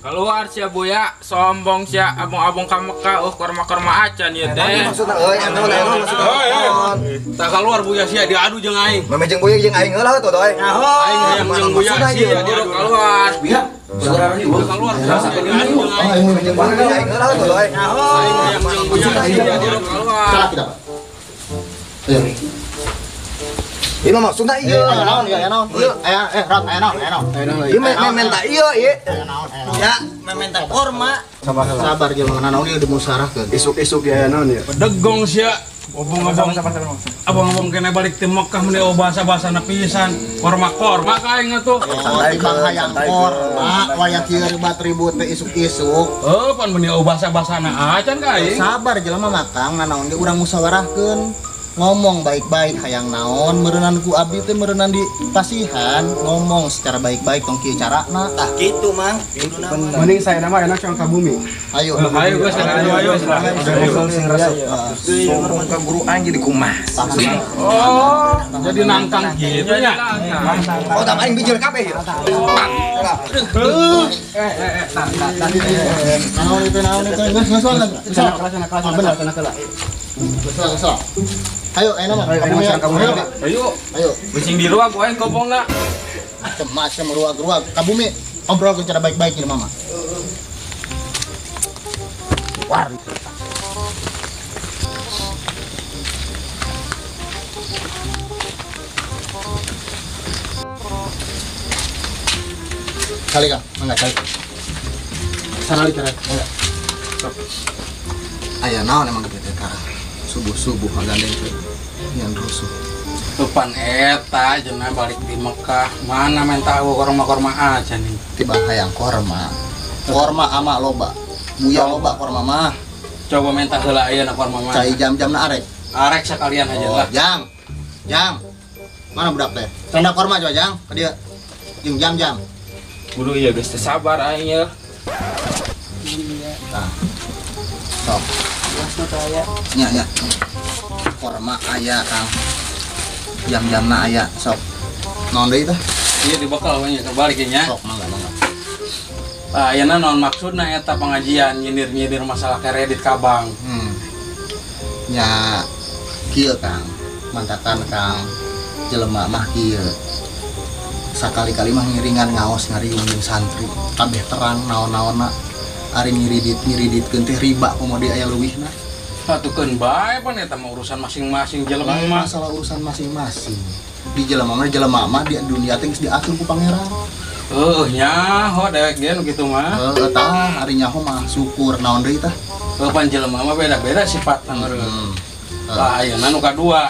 Keluar sia Buya, sombong sia abong-abong ka Mekah, korma-korma acan ieu teh. Maksudna euy, anu maksudna. Tah keluar Buya sia diadu jeung aing. Meme jeung Buya jeung aing heula tuh euy. Aing hayang jeung Buya sia diadu keluar. Buya, keluar sia diadu jeung aing. Meme jeung Buya aing heula tuh euy. Aing hayang jeung Buya sia diadu keluar. Salah kita, Pak. Ayo. Ieu mah maksudna ieu. Aya naon ieu, aya naon? Aya rot aya naon, aya naon. Ieu menta ieu ieu. Ya, mementa korma. Sabar jeung naon ieu dimusarahkeun. Isuk-isuk ya naon ieu. Bedegong sia. Obong-obong abong-abong kene balik ti Mekah meni bahasa-bahasana pisan. Korma-korma ka aing atuh. Santai bang hayang korma waya kieu ribat-ribut teh isuk-isuk. Heuh pan meni bahasa-bahasana acan ka aing. Sabar jelema mah Kang, nanaon ge urang musyawarahkeun. Ngomong baik-baik hayang naon meureunan ku abdi teh meureunan di pasihan ngomong secara baik-baik tong kieu carana. Tah kitu Mang. Mending saya nama enak cang ka bumi. Ayo. Ayo geus ayo. Sombong ka guru aing jadi kumaha. Oh, jadi nangkang kitu nya. Oh, tah aing bijil kabeh ieu. Tah. Naon itu geus geus bener. Geus. Ayo, ayo mah. Ayo. Ayo. Bising di ruang aing kobongna. Macem-macem ruang-ruang. Ka bumi obrol cara baik-baik ini mama. War. Kali Kang, mangga kali. Sarali cara, mangga. Sok. Aya naon emang gede teh karang. Subuh-subuh ngagandeng teh nyan rusuh. Tupan eta cenah balik di Mekah, mana menta korma-korma aja nih. Tiba hayang korma. Korma ama loba. Buya loba korma mah. Coba minta heula ayeuna korma mah. Cai jam-jamna arek. Arek sekalian aja lah. Jang. Jang. Mana budak teh? Tanda korma coba Jang, ka dieu. Jeung jam-jam. Kudu ieu geus teu sabar aing ye. Tah. Sok. Nya nya. Korma aya Kang. Jam-jamna aya sok. Naon deui tah? Ieu dibekal we nya kebalik nya. Sok mangga mangga. Tah ayeuna naon maksudna eta pengajian nyindir-nyindir masalah kredit ka bank. Nya kieu Kang. Mantakan Kang jelema mah kieu. Sakali-kali mah ngiringan ngaos ngariung jeung santri. Kabeh terang naon-naonna. Ari ngiridit-ngiriditkeun teh riba komo di aya leuwihna. Atukeun bae pan eta mah urusan masing-masing jelema mah. Masalah urusan masing-masing. Di jelema mah di dunia teh geus diatur ku pangeran. Heuh nyaho dewek ge nu kitu mah. Heuh tah ari nyaho mah syukur naon deui tah. Heuh pan jelema mah beda-beda sifatna meureun. Tah ayeuna nu kadua.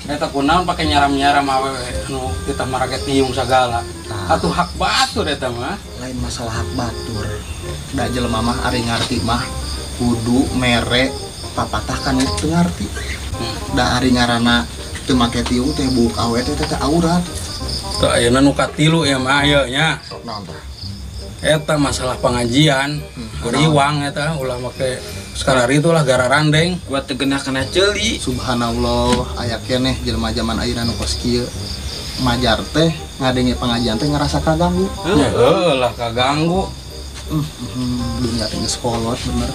Eta kunaon pake nyaram-nyaram awewe anu kita marake tiung sagala. Atuh hak batur eta mah. Lain masalah hak batur. Da jelema mah ari ngarti mah kudu mere papatah kan teu ngarti. Da ari ngaranna teu make tiung teh buuk awe teh teh aurat. Tah ayeuna nu katilu ya mah ieu nya. Naon tah? Eta masalah pengajian, riwang eta ulah make sekarang itulah gara randeng buat tegenah kena ceuli. Subhanallah, aya keneh jelema jaman ayeuna nu kos kieu. Majar teh ngadenge pengajian teh ngerasa kaganggu. Ya heuh lah kaganggu. Dunia teh geus kolot bener.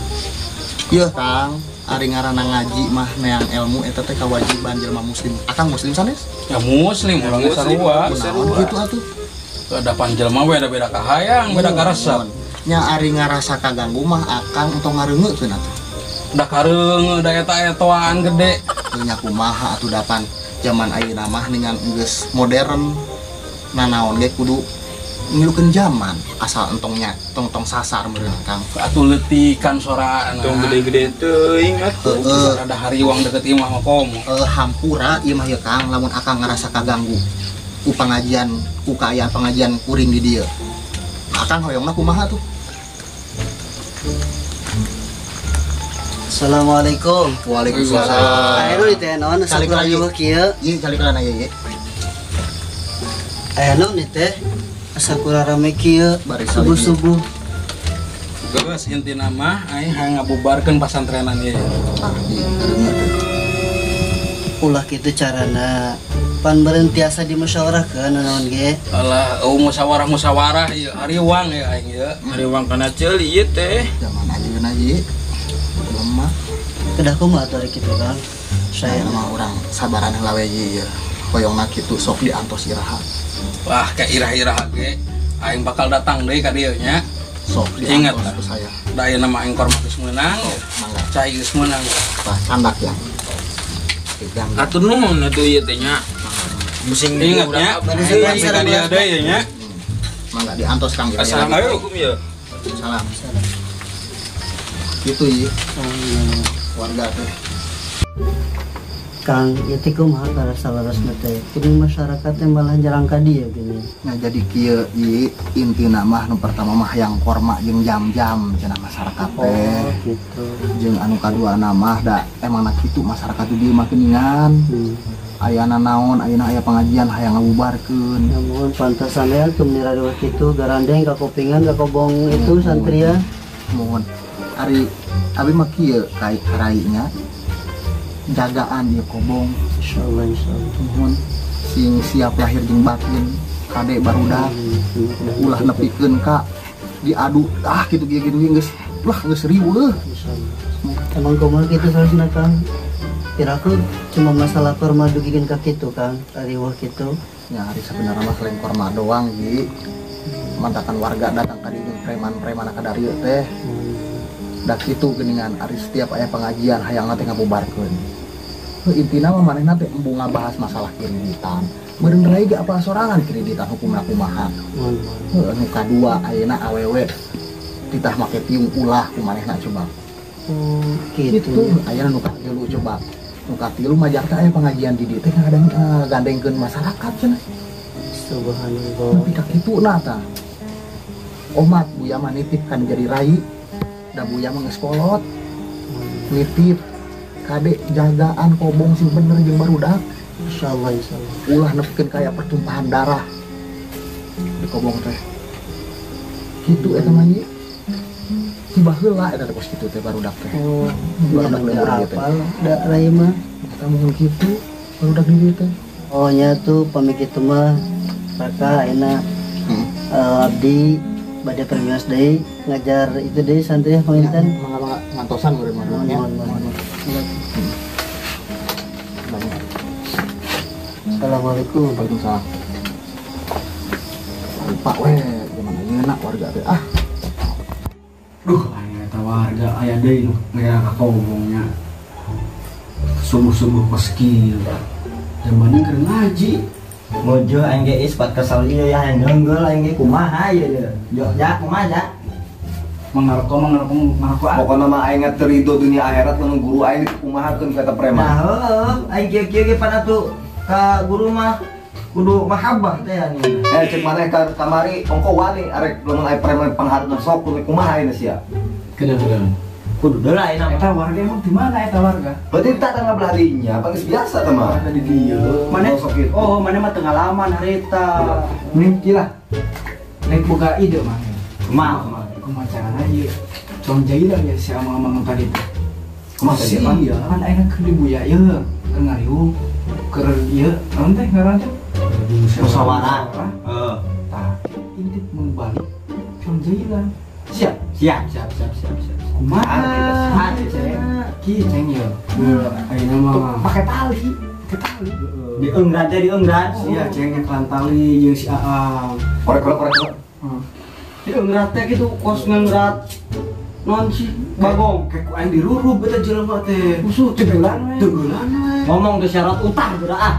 Ieu Kang, ari ngaranna ngaji mah neang ilmu eta teh kewajiban jelema muslim. Akang muslim sanes? Ya muslim, urang ge sarua. Kunaon kitu atuh? Ada jelema beda-beda kahayang, beda karesep. Nya ari ngarasa kaganggu mah akang entong ngareungeut atuh. Da kareungeut da eta-etoan gede. Nya kumaha atuh dapan zaman ayeuna mah dengan geus modern. Nanaon ge kudu ngilukeun zaman asal entongnya tong-tong sasar meureun Kang. Atuh leutikan sorana. Tong gede-gede teuing atuh. Ada hariwang deket imah mah komo. Hampura ieu mah ye Kang lamun akang ngarasa kaganggu ku pengajian ku kaayaan pengajian kuring di dieu. Akang hoyongna kumaha tuh? Assalamualaikum. Waalaikumsalam. Ayo di teh naon sakulah kieu. Ieu calik kana ieu. Aya naon teh? Asa kurang rame kieu subuh-subuh. Geus intina mah aing hayang ngabubarkeun pasantrenan ieu. Ulah kitu carana. Pan beureun tiasa dimusyawarahkeun naon ge. Alah, eueuh musyawarah-musyawarah ieu hariwang ya aing ieu. Hariwang kana ceuli ieu teh. Zaman ayeuna ieu lemah. Kedah kumaha atuh ari kitu Kang? Saya mah urang sabaran heula we ieu. Hoyongna kitu sok diantos iraha. Wah, ka irah-irah ge aing bakal datang deui ka dieu nya. Sok ingat diantos ku saya. Da ayeuna mah aing korma geus meunang. Mangga. Cai geus meunang. Tah candak ya. Pegang. Atur nuhun atuh ieu teh nya. Pusing ingat nya. Bari ka dieu deui nya. Mangga diantos Kang. Assalamualaikum ya. Salam. Kitu ieu. Warga teh. Kang, ieu teh kumaha karasa-larasna teh? Kudu masyarakat teh malah jarang ka dieu gini. Nah jadi kieu ieu intina mah nu pertama mah hayang korma jeung jam-jam cenah masyarakat teh. Oh, gitu. Jeung anu kaduana mah da emangna kitu masyarakat di dieu mah geuningan. Ayana naon, ayeuna aya pengajian hayang ngabubarkeun. Ya mohon pantasan ya tumira dua kitu garandeng ka kupingan ka kobong itu santria. Mohon ari abi mah kieu karainya jagaan ieu kobong. Insyaallah insyaallah. Mohon sing siap lahir jeung batin kade barudak ulah nepikeun ka diadu ah kitu kieu kitu geus ulah geus riweuh. Insyaallah. Emang kumaha kitu sarasna Kang? Kiraku cuma masalah korma dugikeun ka kitu Kang, riweuh kitu. Ya ari sabenerna mah selain korma doang Gi. Mantakan warga datang ka dieu jeung preman-preman ka darieu teh. Da kitu geuningan ari setiap aya pengajian hayangna teh ngabubarkeun. Heuh intina mah manehna teh embung ngabahas masalah kreditan. Meureun rai ge apa sorangan kreditan hukumna kumaha. Heuh anu kadua ayeuna awewe titah make tiung ulah ku manehna coba. Oh, kitu. Ayeuna nu katilu coba. Nu katilu mah jarta aya pengajian di dieu teh kadang gandengkeun masyarakat cenah. Subhanallah. Nepi ka kituna tah. Omat Buya mah nitip kan jadi rai. Da Buya mah geus kolot. Nitip kade jagaan kobong sing bener jeung barudak. Insyaallah insyaallah. Ulah nepikeun kaya pertumpahan darah di kobong teh. Kitu eta mah ieu. Tiba heula eta teh kos kitu teh barudak teh. Oh, barudak lembur ieu teh. Da rai mah eta mun kitu barudak di dieu teh. Oh nya tuh pamit kitu mah raka ayeuna abdi bade permios deui ngajar itu deui santri panginten. Mangga ngantosan meureun mah nya. Assalamualaikum. Waalaikumsalam. Lupa we zaman ayeuna warga teh ah. Duh, aing eta warga aya deui nu ngera ka kobongnya. Subuh-subuh kos kieu. Zamane keur ngaji. Mojo aing ge ispat kesel ieu ya hayang ngeungeul aing ge kumaha ieu ye. Ja kumaha ja? Mengaroko. Pokona mah aing teu rido dunia akhirat lamun guru aing dikumahakeun ku eta preman. Nah, heueuh, aing kieu-kieu ge pan atuh ka guru mah kudu mahabbah teh anu. Cek maneh ka kamari ongko wani arek lamun aya preman panghareup sok kudu kumaha ayeuna sia. Kedah-kedah. Kudu deui ayeuna. Eta warga emang di mana eta warga? Berarti tak tangga belah dinya, pangis biasa teh mah. Warga di dieu. Mana? Oh, mana mah tengalaman harita. Nih kilah. Nek boga ide mah. Kumaha? Kumaha carana ieu? Cong jailan ya si amang-amang tadi teh. Kumaha tadi Iya, kan ayeuna keur di Buya ieu, keur ngariung, keur ieu, naon teh ngaran teh? Musyawarah. Heeh. Tah, intip mun balik cong jailan. Siap. Siap. Siap. Kumaha? Ceng. Ki ceng ieu. Ayeuna mah pakai tali. Pakai tali. Diengran teh diengran. Iya, ceng nyekelan tali jeung si Aang. Korek. Diengrat teh kitu kos ngengrat non sih bagong kayak ku aing dirurub eta jelema teh. Usuh tegelan we. Tegelan we. Ngomong tuh syarat utang geura ah.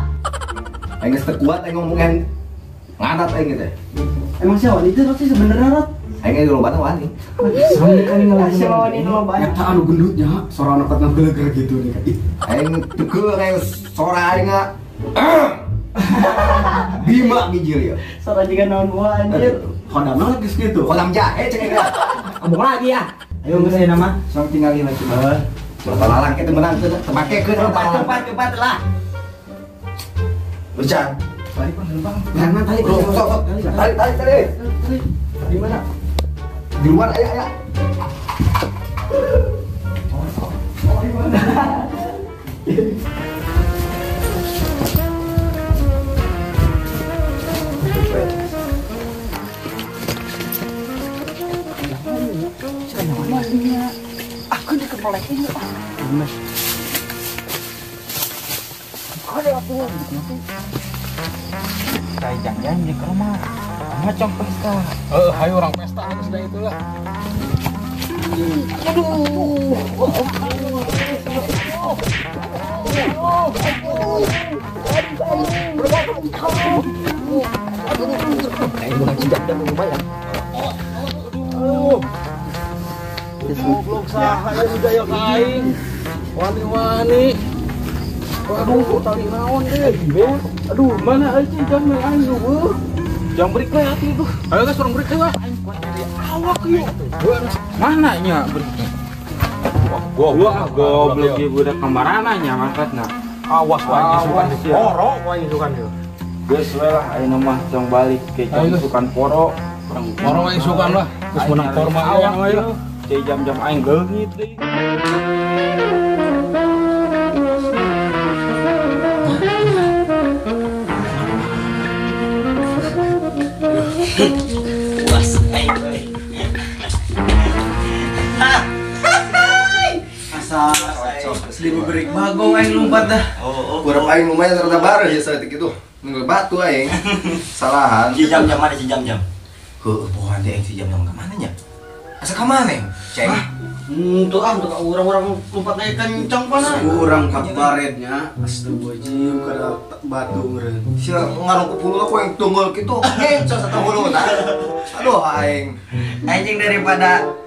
Aing geus teu kuat aing ngomong yang ngadat aing teh. Emang siapa itu Rot sih sebenarnya Rot? Aing ge lobana wani. Siapa wani lobana? Eta anu gendutnya, sora anu katna geleger gitu nih. Aing teu aing sora aing Bima bijil ya. Sora juga naon buah anjir. Kodamna geus kitu. Kodam jahe cek aing. Ngomong lagi ya. Ayo geus ayeuna mah. Sok tinggalin lagi. Heeh. Coba lalang kitu menang teu temakekeun cepat lah. Ucang. Tarik bang, bang. Jangan tarik. Sok. Tarik. Di mana? Di luar aya aya. Oh, di mana? Cenah aku di kepala ini ah. Ada aku kayak jangan di rumah. Ngacong pesta. Hayu orang pesta harus sudah itulah. Aduh. Goblok saha ieu nu jaya ka aing. Wani-wani. Aduh, tali naon deh. Aduh, mana aja jam aing eueuh. Jam break we atuh tuh. Ayo guys, urang break we. Aing kuat dari awak ieu. Mana nya breaknya? Gua goblok ieu budak kamarana nya mangkatna. Awas wae isukan poro wae isukan ieu. Geus we lah ayeuna mah tong balik ke jam isukan poro. Urang poro wae isukan lah. Geus meunang korma awak ieu. Cai jam-jam aing leungit deui. Puas aing euy. Asa dibeberik bagong aing lompat dah. Oh. Urap aing lumayan rada bareuh ya saeutik itu. Nunggu batu aing. Salahan. Si jam-jam mana si jam-jam? Heueuh pohoan teh aing si jam-jam ka mana nya? Asa ka mana, Ceng? Tuh ah, tuh orang-orang lompat naik kencang pana. Urang kabaretnya, astagfirullahaladzim kada batu meureun. Sia ngarung ku pulung aku yang tunggul kitu. Ngencos atau hulu tah. Aduh aing. Anjing daripada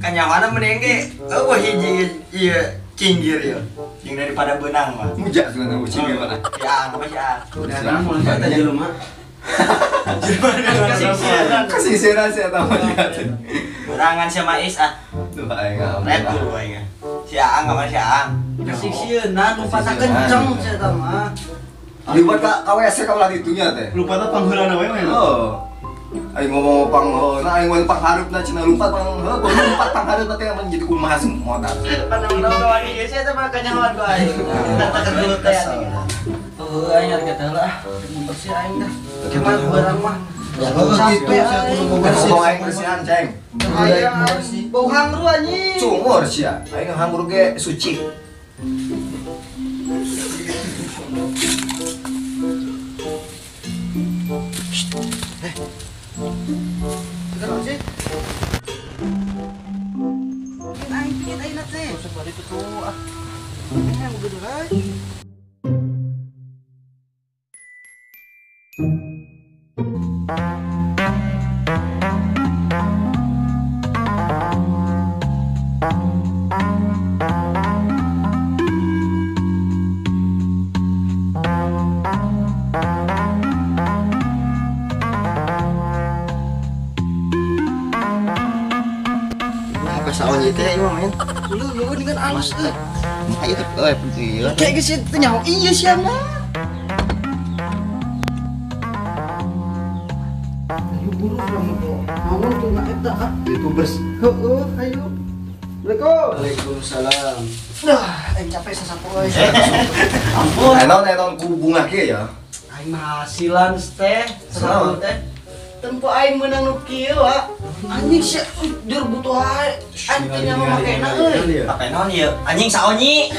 kanyawana mending ge eueuh hiji ieu cinggir ieu. Jeung daripada beunang mah. Muja sebenarnya cinggir mana? Ya, apa sih ah. Udah mun kata jelema. Kasih sih atau apa Berangan sama Is ah. Tuh aing. Red tuh aing. Si Aang ka mana si Aang? Kasih sieuna lumpatna kenceng sia eta mah. Libat ka WC ka ulah ditunya teh. Lumpatna pangheulana we mah. Oh. Aing ngomong pangheulna aing mun panghareupna cenah lumpat pangheul, lumpat panghareupna teh menjadi kumaha semua tah. Panang-panang kawan ieu sia eta mah kanyahoan ku aing. Tata kedulut teh. Heuh aing harga teh lah. Bersih aing dah. Cuman barang mah. Capek aing. Ngomong aing bersihan, Ceng. Aing bau hangru anjing. Cungur sia. Aing hangru ge suci. Kenapa sih? Aing pingin aing teh. Balik itu ah. Yang begitu aja. Lu dengan alus euy. Ayo euy penting. Kayak geus teu nyaho ieu sia mah. Ayo buru urang mah. Naon tuh na eta ah YouTubers. Heueuh ayo. Assalamualaikum. Waalaikumsalam. Dah, aing capek sasapu euy. Ampun. Naon ku bunga kieu ya. Aing mah hasilan teh, sasapu teh. Tempo aing meunang nu kieu wa. Anjing sia jur butuh ae. Aing teh nyaho makena euy. Pake naon ieu? Anjing saonyi.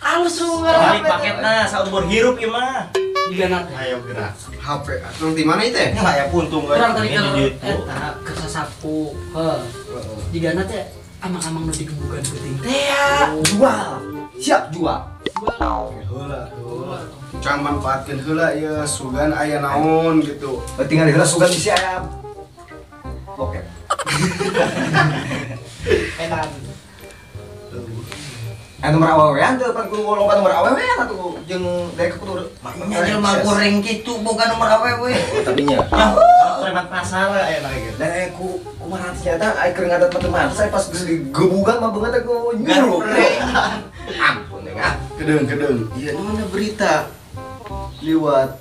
Alus ngaran HP paketna saumur hirup ieu mah. Digana teh. Ayo gerak. HP atuh di mana ieu teh? Nya aya puntung euy. Urang tadi eta keur sasapu. Heuh. Digana teh amang-amang nu digebugan peuting teh ya. Jual. Siap jual. Heula tuh. Can manfaatkeun heula ieu sugan aya naon gitu. Tinggal heula sugan bisi aya. Oke. Edan. Anu nomor awewean teu pan kudu lomba nomor awewean atuh jeung daek kudu nya jelema goreng kitu boga nomor awewe. Oh, tapi nya. Preman pasar aya lagi. Dan ku kumaha ternyata aing keur ngadat teman saya pas geus digebugan mah beungeut teh ku nyuruh. Ampun ah. Kedeung-kedeung. Iya mana berita liwat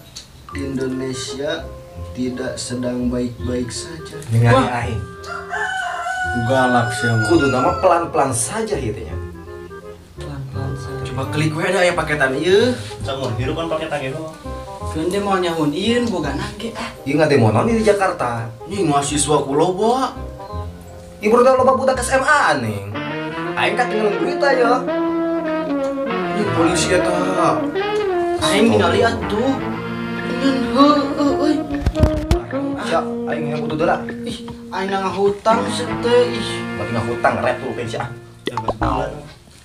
Indonesia tidak sedang baik-baik saja. Ningali aing. Galak sia mah. Kudu nama pelan-pelan saja ieu teh nya. Pelan-pelan saja. Coba klik we ada aya paketan ieu. Samur hirup kan paketan ieu. Keun dia mau nyahun ieun boga nage ah. Ieu ngademo naon di Jakarta. Nih mahasiswa ku loba. Ibu udah loba budak SMA nih. Aing katinggalan berita ya. Ini polisi eta. Aing ningali atuh. Nyeun heueuh euy. Sia, aing yang butuh deula. Ih, aing ngahutang teh ih. Bagi ngahutang rep tuh pensi ah.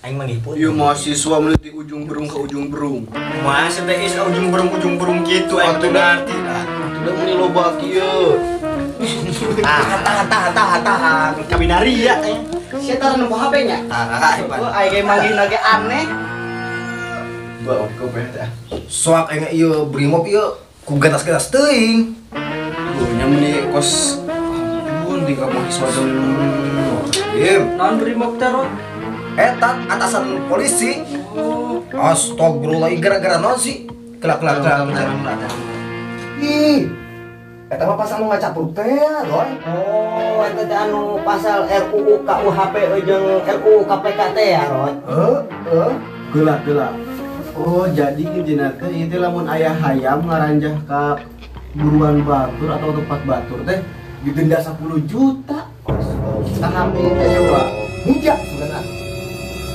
Aing manggih pun. Ieu mahasiswa meniti ujung berung ke ujung berung. Masa teh is ujung berung gitu aing teu ngarti dah. Atuh da meuni loba kieu. Tahan tahan tahan. Kabinari ya teh. Sia tara nempo HP nya? Tara aing. Aing ge manggih ge aneh. Bawa kopi teh. Soak aing ieu Brimob ieu ku ganas-ganas teuing. Nya meuni kos ampun di ka mahasiswa deui. Naon Brimob teh, Rod? Eta atasan polisi. Oh. Astagfirullah, gara-gara naon sih? Kelak. Ih. Eta mah pasal nu ngacapruk teh, Doy. Oh, eta teh anu pasal RUU KUHP jeung RUU KPK teh ya, Rod. Heeh. Geula. Oh, jadi intina teh ieu teh lamun aya hayam ngaranjah ka buruan batur atau tempat batur teh didenda 10 juta. Tahap ieu teh coba. Hujah sebenarnya.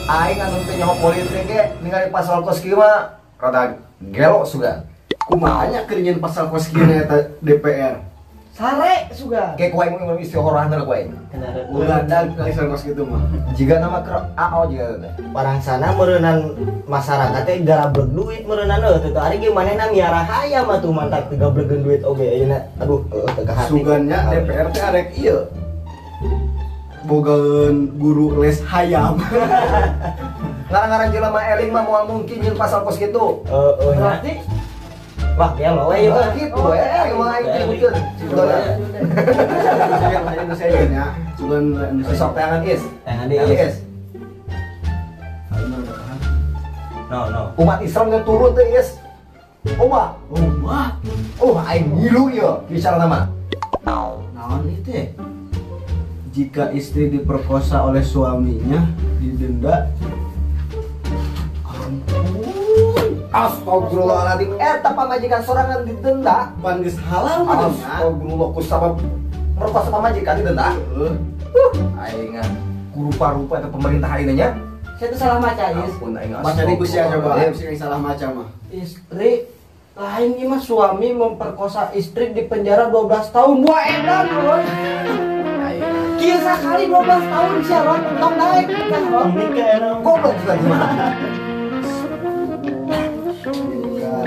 Aing anu teh nyaho politik ge ningali pasal kos kieu mah rada gelo sugan. Kumaha nya keur nyeun pasal kos kieu eta DPR? Sare sugan. Ge ku aing mun istihorahna ku aing. Ulah dan pasal kos kitu mah. Jiga nama keur AO jiga teh. Parangsana meureunan masyarakat teh garableg duit meureunan heuh teu ari ge manehna miara hayam atuh mantak teu gablegeun duit oge ayeuna. Aduh heuh teu ka hati. Sugannya DPR teh arek ieu. Bogaeun guru les hayam. Ngarang-ngarang jelema eling mah moal mungkin nyeun pasal kos kitu. Heeh berarti wah gelo we ieu kitu we kumaha aing nyebutkeun. Sugan sok teangan is. Teangan is. No. Umat Islam yang turun teh is. Umat. Oh aing ngilu ieu bicara nama. Naon ieu teh? Jika istri diperkosa oleh suaminya didenda. Ampun. Astagfirullahaladzim. Eta pamajikan sorangan didenda. Pan geus halal mah. Astagfirullah ku sabab merkosa pamajikan didenda. Aing kurupa-rupa eta pemerintah hari nya. Saya tuh salah maca, Is. Ampun aing. Maca di sia coba. Aing salah maca mah. Istri lain ieu mah suami memperkosa istri di penjara 12 tahun. Wah edan euy. Kieu sakali 12 tahun sia Rod, tong daek teh Rod. Goblok sudah gimana?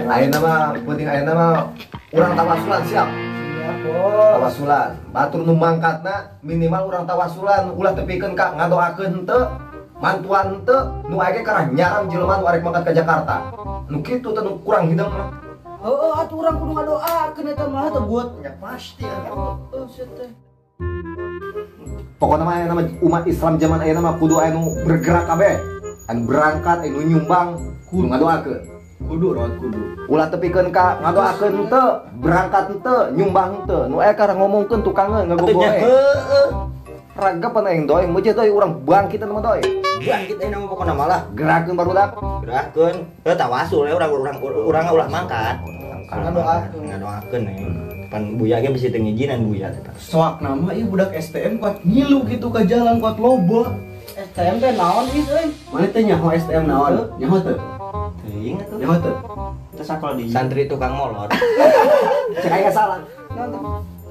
Ayeuna mah penting ayeuna mah urang tawasulan siap. Siap, Bos. Tawasulan. Batur nu mangkatna minimal urang tawasulan ulah tepikeun ka ngadoakeun henteu, mantuan henteu, nu aya ge karah nyaram jelema nu arek mangkat ka Jakarta. Nu kitu teh nu kurang hidung mah. Heeh, atuh urang kudu ngadoakeun eta mah teh buat ya pasti atuh. Heeh, sia teh. Pokoknya mah nama umat Islam zaman ayeuna mah kudu anu bergerak kabeh. Anu berangkat, anu nyumbang, kudu ngadoakeun. Kudu Rod, kudu. Ulah tepikeun ka ngadoakeun henteu, berangkat henteu, nyumbang henteu. Nu aya karah ngomongkeun tukangeun ngagogoe. Heeh. Ragapan aing doy, meujeut doy urang bangkit mah doy. Bangkit ayeuna mah pokona malah gerakeun barudak. Gerakeun. Heuh tawasul we urang ulah mangkat. Ngadoakeun. Ngadoakeun aing. Pan buya ge bisi teu ngijinan buya teh. Soak nama ieu budak STM kuat ngilu kitu ka jalan kuat loba. STM teh naon is euy? Mana teh nyaho STM naon? Nyaho teu? Teuing atuh. Nyaho teu? Teu sakola di santri tukang molor. Cek aing salah.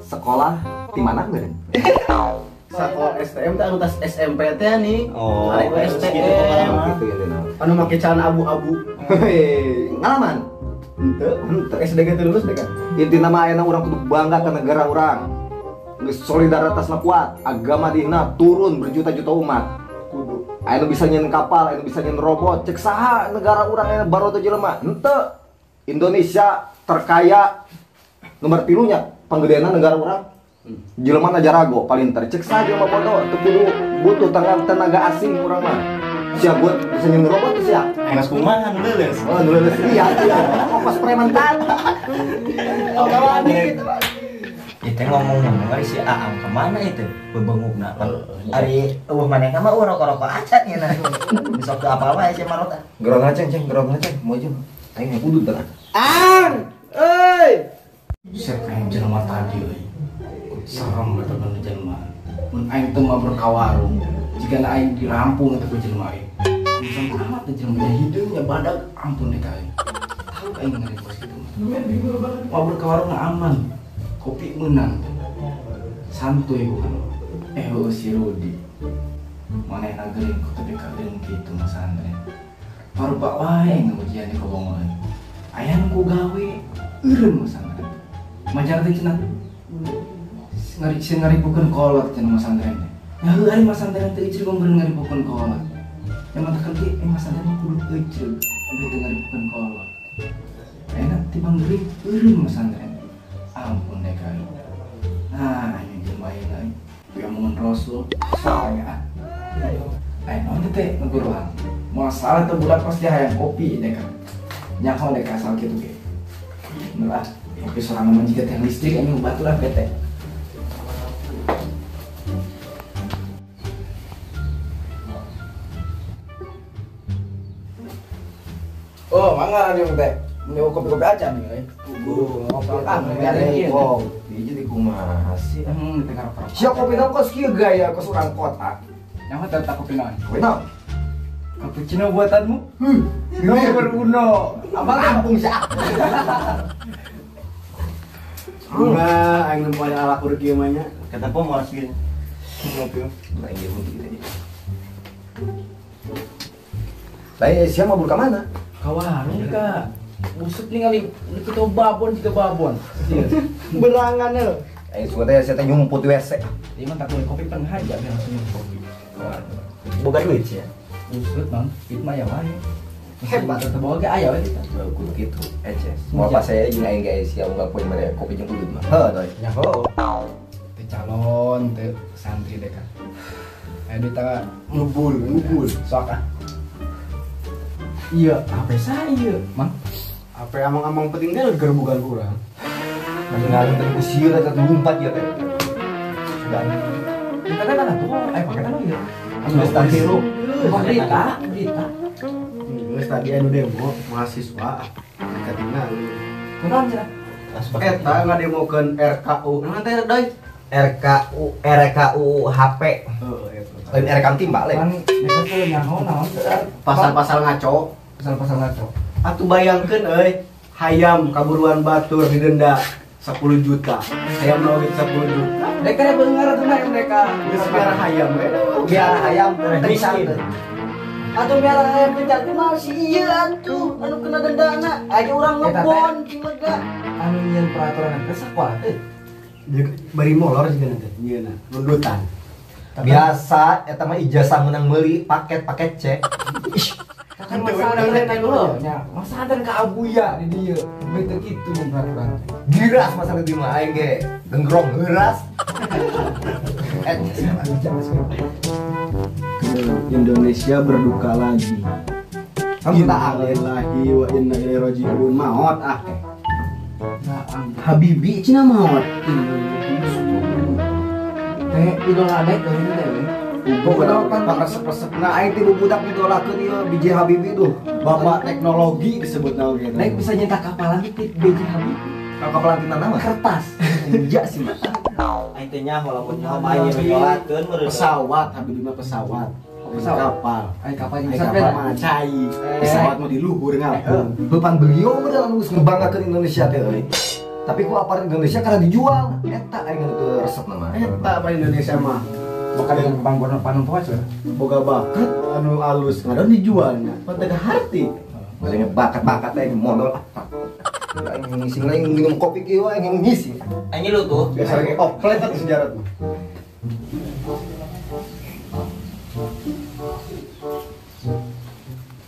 Sekolah di mana meureun? Sekolah STM teh anu tas SMP teh nih. Oh, arek STM gitu ya teh. Anu make celana abu-abu. Ngalaman. Henteu, SD ge teu lulus deh kan. Intina mah ayeuna urang kudu bangga ka negara urang. Geus solidaritasna kuat, agama dihina turun berjuta-juta umat. Kudu. Aya nu bisa nyeun kapal, aya nu bisa nyeun robot. Cek saha negara urang ayeuna baroto jelema? Henteu. Indonesia terkaya nomor 3 nya panggedeana negara urang. Jelema na jarago paling ter. Cek saha jelema bodoh teu kudu butuh tenaga asing urang mah. Siap buat bisa nyeun robot tuh siap. Mas kumaha nu leuleus. Oh, nu leuleus iya. Kos preman tadi. Oh, kawan gitu. Itu ngomong-ngomong ari si Aang kemana itu? Bebengukna. Ari eueuh manehna mah eueuh rokok-rokok acan nya nah. Besok teu apal wae si Marota. Gerong aceng, ceng, gerong aceng. Mau jeung aing kudu teh. Ang, euy. Sep aing jelema tadi euy. Serem eta bener jelema. Mun aing teu mabur ka warung, jigana aing dirampung eta ku jelema aing. Bisa amat teh jelema hideungnya badag ampun deh ka aing. Tahu aing ngeri kos kitu mah. Mabur ka warung aman. Kopi meunang. Santuy bukan. Eh si Rudi. Manehna geuring ku tepi ka geuring kitu masantren. Parupa wae ngujian di kobongoleun. Aya nu ku gawe eureun masantren. Majar teh cenah. Ngari sieun ngaripukeun kolot cenah masantren teh. Nya heuh ari masantren teh icrug meureun ngaripukeun kolot. Nya matakan ge masantren mah kudu icrug sampai teu ngaripukeun kolot. Ayeuna tibang geuring eureun masantren. Ampun deh ka. Nah, ini jelema ayeuna euy. Omongan Rasul saya. Ayo naon teh nguruhan. Moal salah teh budak pasti hayang kopi deh kan. Nyaho deh asal kitu ge. Bener ah, kopi sorangan mah jiga teh listrik anjing baturan bete. Oh, mangga radio teh. Ini kopi-kopi aja nih euy. Kopi kopi jadi kumaha sih? Di tengah rokok. Sia kopi naon kos kieu gaya kos urang kota. Nyaho teh tak kopi naon? Kopi naon? Cappuccino buatanmu? Nomor uno. Abang kampung sih. Bunga aing nempo aya ala kur kieu mah nya. Ketempo moal kieu. Ngopi. Lain ieu kieu teh. Lain sia mabur ka mana? Ka warung ka. Busuk ningali kitu babon jiga babon. Berangan heuh. Aing suka teh sia teh nyumput di WC. Ieu mah tak boleh kopi pan haja biar langsung minum kopi. Boga duit sih ya. Usut bang, duit mah ya wae. Hebat. Tetep bawa ge aya we kita. Kudu kitu. Eces. Moal pas saya jeung aing ge sia unggal poe mere kopi jeung udud mah. Heuh doi. Nyaho. Teh calon teh santri deh kan. Aya duit tah ngubul. Sok ah. Iya, apa saya, Mang? Apa amang-amang penting teh gerebugan urang. Ngalung teh usieun eta lumpat ieu teh. Sudah. Kita kan atuh, aya paketan ieu. Geus tadi lu. Berita. Geus tadi anu demo mahasiswa katingali. Kunaon cenah? Eta ngademokeun RKU. Naon teh deui? RKU HP. Heeh, eta. Lain RKM timbal lain. Kan biasa teh nyaho naon pasal-pasal ngaco. Pasal-pasal ngaco. Atuh bayangkeun euy, hayam kaburuan batur didenda 10 juta. Hayam nu 10 juta. Mereka teh beungar atuh mah mereka. Geus biar hayam we. Biar hayam miskin. Atuh biar hayam pencar mah si ieu atuh anu kena dendana. Aya urang ngebon di mega. Anu nyieun peraturan teh sakola teh. Bari molor juga nanti nyieunna rundutan. Biasa eta mah ijazah menang meuli paket-paket C. Kan masantren teh dulu nya. Masantren ka Abuya di dieu. Beuteung kitu mun peraturan. Giras masantren di mah aing ge genggrong heuras. Indonesia berduka lagi. Innalillahi wa inna ilaihi raji'un. Maot ah. Habibi cenah maot. Teh idola dek euy teh we. Pokoknya kan resep-resepna aing ti budak idolakeun ieu BJ Habibie tuh. Bapak teknologi disebut naon gitu. Naik bisa nyetak kapal lagi ti BJ Habibie. Kapal tina nama? Kertas. Iya sih mah. Aing teh nyaho lamun nyaho mah aing nyolakeun meureun. Pesawat Habibie mah pesawat. Pesawat kapal. Aing kapal jeung kapal mah cai. Pesawat mah di luhur ngapung. Bepan beliau mah dalam geus ngebanggakeun Indonesia teh euy. Tapi ku aparat Indonesia karena dijual. Eta aing teu resep nama. Eta apa Indonesia mah. Bukan dengan bang Borno panon poe cenah. Boga bakat anu alus ngadon dijualnya. Pan teu harti. Maksudnya bakat-bakat aing modal ah. Aing ngising lain minum kopi kieu aing ngising. Aing lu tuh. Biasa lagi oplet atuh sejarah mah.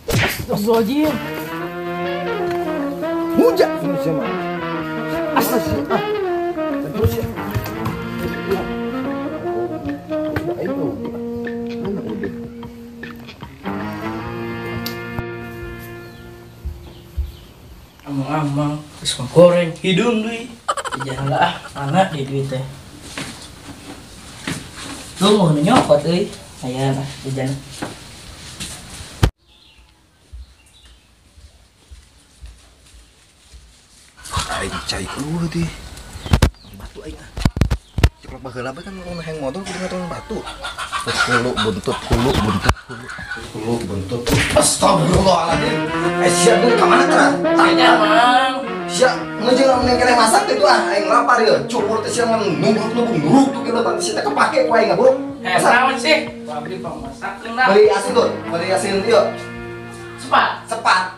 Astagfirullahaladzim. Hujat Indonesia mah. Astagfirullah. Terus ya. Mana udah? Amang-amang, terus goreng hidung deui. Jalan lah, mana di duit teh. Lu mau nyokot euy. Aya lah jajan. Aing cai eueuh teh. Batu aing ah. Cek Cikolot baheula bae kan mun hayang modol kudu ngantongan batu. Hulu buntut hulu buntut hulu. Hulu buntut. Astagfirullahaladzim. Eh sia deui ka mana teh? Tanya Mang. Sia ngejeung lamun keneh masak teh tuh ah aing lapar ieu. Cukur teh sia ngan nubruk nuruk tuh kieu teh sia teh kepake ku aing bro. Eh naon sih? Abdi pangmasakeun lah. Beli asin tuh, beli asin ieu. Sepat. Sepat.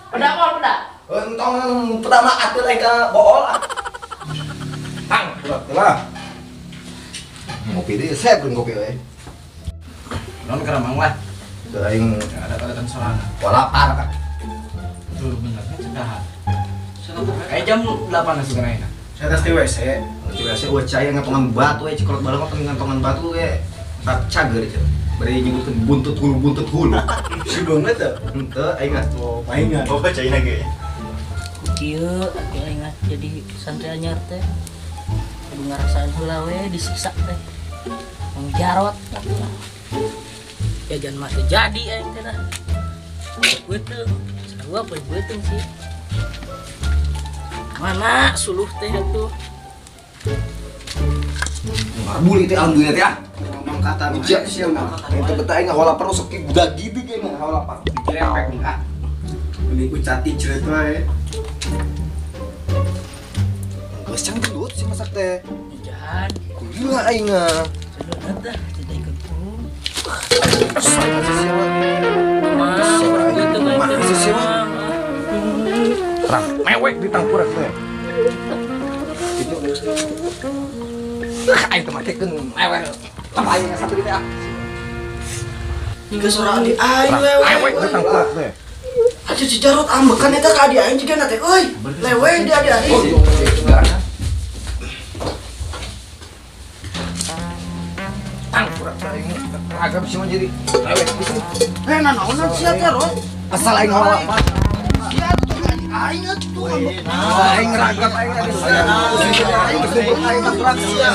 Peda moal peda. Entong peda mah atuh aing ka bool ah. Tang, lah. Ngopi deui, saya pun kopi euy. Non keur Mang lah. Teu aing ada-ada sorangan. Lapar kan. Tuh bener kan cegahan. Kayak jam 8 langsung kena. Saya tes di WC. Di WC eueuh cai ngantongan batu we cikolot baheula mah ngantongan batu we. Tak cager cenah. Bari nyebutkeun buntut hulu buntut hulu. Si banget teh. Henteu aing ah. Oh, paingan. Oh, caina ge. Kieu atuh aing jadi santri anyar teh. Kudu ngarasaan heula we disiksa teh. Mang Jarot atuh. Jajan mah teu jadi aing teh dah. Beuteung, sarua poe beuteung sih. Mana suluh teh atuh. Ngarbuli teh alhamdulillah teh ah. Mangkatan ujak sia mah. Teu betah aing ngahola perlu sok budak gitu ge ngahola lapar. Dirempek ah. Mending ucati cerit wae. Geus cang gendut si masak teh. Jahan. Gila aing ah. Sedot teh tidak ikut pun. Terang mewek di tangkurak teh. Aing teh makekeun mewek. Apa aing satu teh ah. Hingga sora adi aing lewe. Mewek di tangkurak teh. Aduh si Jarot ambekan eta ka adi aing jiga na teh euy. Lewe di adi aing. Tangkurak teh aing agak bisa jadi mewek gitu. Eh nanaonan sia teh Rot? Asal aing ngawal. Sia tuh adi aing atuh. Aing ragap aing tadi sia. Aing aing tangkurak sia.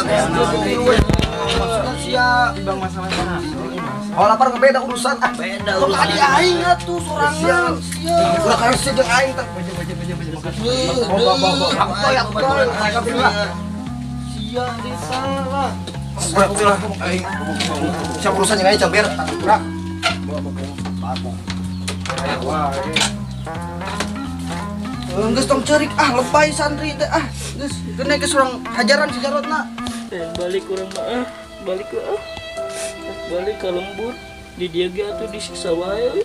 Maksudna sia Bang masalah sana. Oh lapar beda urusan ah. Beda Kok urusan. adi aing atuh sorangan sia. Udah kayak sia jeung aing teh. Sia di salah. Berat lah aing. Siap urusan jeung aing caber tangkurak. Geus tong ceurik ah lebay santri teh ah. Geus kena geus urang hajaran si Jarotna. Balik urang mah ah, balik ah. Balik ke lembur di dia ge atuh disiksa wae.